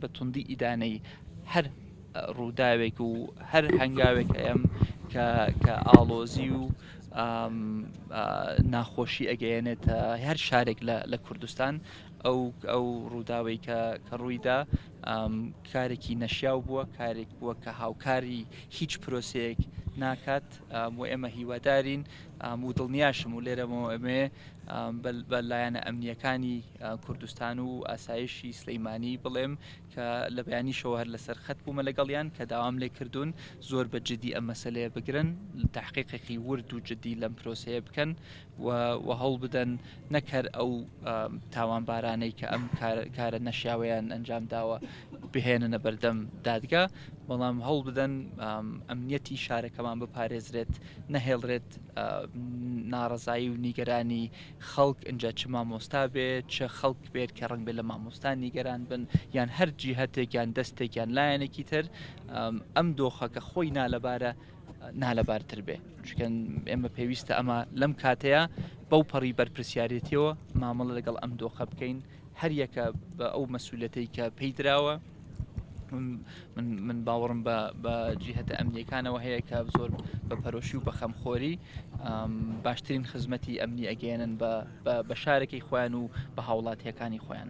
بە توندی ئیدانەی هەر ڕووداوێک و هەر هەنگاوێک ئەیەم کە کە ئاڵۆزی و ناخۆشی ئەگەیەنێتە هەر شارێک لە کوردستان. ئەو ئەو ڕووداوەی کە کە ڕوویدا کارێکی نەشیاو بووە، کارێک بووە کە هاوکاری هیچ پرۆسەیەک ناکات و ئێمە هیوادارین و دڵنیاشم و لێرەمەوە ئەمێ بە لایەنە ئەمنییەکانی کوردستان و ئاسایشی سلیمانی بڵێم کە لە بەیانیشەوە هەر لەسەر خەت بوومە لەگەڵیان کە داوام لێ کردوون زۆر بە جدی ئەم مەسەلەیە بگرن، تەحقیقێکی ورد و جدی لەم پرۆسەیە بکەن و هەوڵ بدەن نەک هەر ئەو تاوانبارانەی کە ئەم کارە نەشیاوەیان ئەنجام داوە بهێننە بەردەم دادگا، بەڵام هەوڵ بدەن ئەمنیەتی شارەکەمان بپارێزرێت، نەهێڵرێت ناڕەزایی و نیگەرانی خەڵک ئینجا چ مامۆستا بێت چ خەڵک بێت کە ڕەنگ بێت لە مامۆستا نیگەران بن یان هەر جیهەتێک یان دەستێک یان لایەنێکی تر ئەم دۆخە کە خۆی نالەبارە نالەبارتر بێ چکە ئێمە پێویستە ئەمە لەم کاتەیە بەو پەڕی بەرپرسیارێتیەوە مامەڵە لەگەڵ ئەم دۆخە بکەین هەریەکە بە ئەو مەسوولەتەی کە پێی دراوە من من باوەڕم بە بە جیهەتە ئەمنیەکانەوە هەیە کە زۆر بە پەرۆشی و بە خەمخۆری باشترین خزمەتی ئەمنی ئەگەیەنن بە بە شارەکەی خۆیان و بە هاوڵاتیەکانی خۆیان.